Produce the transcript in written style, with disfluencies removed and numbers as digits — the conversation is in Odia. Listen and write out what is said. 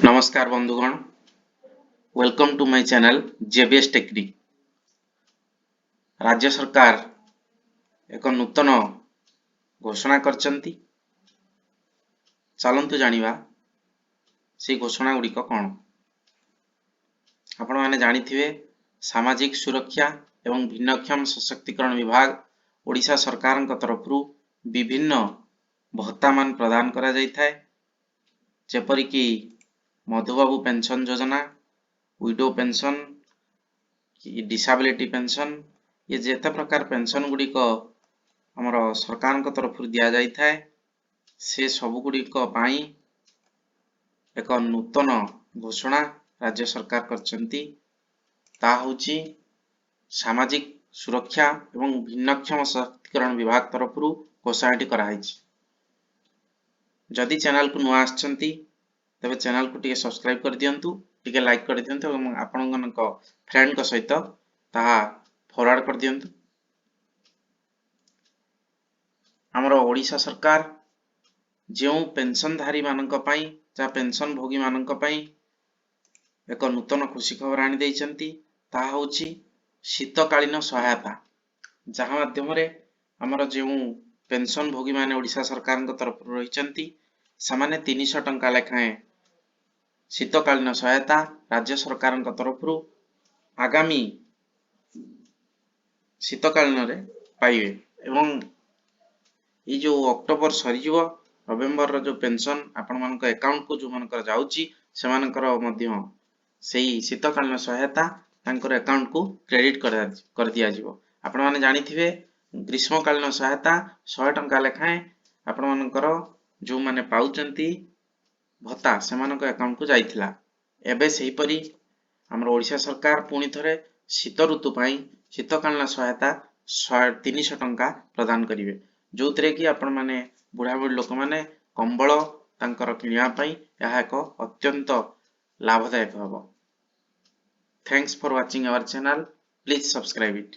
ନମସ୍କାର ବନ୍ଧୁଗଣ, welcome to my channel JBS technique. ରାଜ୍ୟ ସରକାର ଏକ ନୂତନ ଘୋଷଣା କରିଛନ୍ତି। ଚାଲନ୍ତୁ ଜାଣିବା ସେଇ ଘୋଷଣା ଗୁଡ଼ିକ କ'ଣ। ଆପଣମାନେ ଜାଣିଥିବେ, ସାମାଜିକ ସୁରକ୍ଷା ଏବଂ ଭିନ୍ନକ୍ଷମ ସଶକ୍ତିକରଣ ବିଭାଗ, ଓଡ଼ିଶା ସରକାରଙ୍କ ତରଫରୁ ବିଭିନ୍ନ ଭତ୍ତାମାନ ପ୍ରଦାନ କରାଯାଇଥାଏ, ଯେପରିକି ମଧୁବାବୁ ପେନସନ୍ ଯୋଜନା, ୱିଡୋ ପେନସନ୍ କି ଡିସାବିଲିଟି ପେନସନ୍। ଇଏ ଯେତେ ପ୍ରକାର ପେନସନ୍ ଗୁଡ଼ିକ ଆମର ସରକାରଙ୍କ ତରଫରୁ ଦିଆଯାଇଥାଏ, ସେ ସବୁଗୁଡ଼ିକ ପାଇଁ ଏକ ନୂତନ ଘୋଷଣା ରାଜ୍ୟ ସରକାର କରିଛନ୍ତି। ତାହା ହେଉଛି ସାମାଜିକ ସୁରକ୍ଷା ଏବଂ ଭିନ୍ନକ୍ଷମ ସଶକ୍ତିକରଣ ବିଭାଗ ତରଫରୁ ଘୋଷଣାଟି କରାହେଇଛି। ଯଦି ଚ୍ୟାନେଲକୁ ନୂଆ ଆସିଛନ୍ତି, ତେବେ ଚ୍ୟାନେଲକୁ ଟିକେ ସବସ୍କ୍ରାଇବ୍ କରିଦିଅନ୍ତୁ, ଟିକେ ଲାଇକ୍ କରିଦିଅନ୍ତୁ ଏବଂ ଆପଣମାନଙ୍କ ଫ୍ରେଣ୍ଡଙ୍କ ସହିତ ତାହା ଫରୱାର୍ଡ଼ କରିଦିଅନ୍ତୁ। ଆମର ଓଡ଼ିଶା ସରକାର ଯେଉଁ ପେନସନଧାରୀମାନଙ୍କ ପାଇଁ, ଯାହା ପେନସନ ଭୋଗୀମାନଙ୍କ ପାଇଁ ଏକ ନୂତନ ଖୁସି ଖବର ଆଣି ଦେଇଛନ୍ତି, ତାହା ହେଉଛି ଶୀତକାଳୀନ ସହାୟତା, ଯାହା ମାଧ୍ୟମରେ ଆମର ଯେଉଁ ପେନସନ ଭୋଗୀମାନେ ଓଡ଼ିଶା ସରକାରଙ୍କ ତରଫରୁ ରହିଛନ୍ତି, ସେମାନେ 300 ଟଙ୍କା ଲେଖାଏଁ ଶୀତକାଳୀନ ସହାୟତା ରାଜ୍ୟ ସରକାରଙ୍କ ତରଫରୁ ଆଗାମୀ ଶୀତକାଳୀନରେ ପାଇବେ। ଏବଂ ଏଇ ଯେଉଁ ଅକ୍ଟୋବର ସରିଯିବ, ନଭେମ୍ବରର ଯେଉଁ ପେନସନ୍ ଆପଣମାନଙ୍କ ଆକାଉଣ୍ଟକୁ ଯେଉଁମାନଙ୍କର ଯାଉଛି, ସେମାନଙ୍କର ମଧ୍ୟ ସେଇ ଶୀତକାଳୀନ ସହାୟତା ତାଙ୍କର ଆକାଉଣ୍ଟକୁ କ୍ରେଡ଼ିଟ୍ କରିଦିଆଯିବ। ଆପଣମାନେ ଜାଣିଥିବେ, ଗ୍ରୀଷ୍ମକାଳୀନ ସହାୟତା 100 ଟଙ୍କା ଲେଖାଏଁ ଆପଣମାନଙ୍କର ଯେଉଁମାନେ ପାଉଛନ୍ତି ଭତ୍ତା, ସେମାନଙ୍କ ଆକାଉଣ୍ଟକୁ ଯାଇଥିଲା। ଏବେ ସେହିପରି ଆମର ଓଡ଼ିଶା ସରକାର ପୁଣି ଥରେ ଶୀତ ଋତୁ ପାଇଁ ଶୀତକାଳୀନ ସହାୟତା 300 ଟଙ୍କା ପ୍ରଦାନ କରିବେ, ଯେଉଁଥିରେ କି ଆପଣମାନେ ବୁଢ଼ାବୁଢ଼ୀ ଲୋକମାନେ କମ୍ବଳ ତାଙ୍କର କିଣିବା ପାଇଁ ଏହା ଏକ ଅତ୍ୟନ୍ତ ଲାଭଦାୟକ ହେବ। Thanks for watching our channel. Please subscribe it.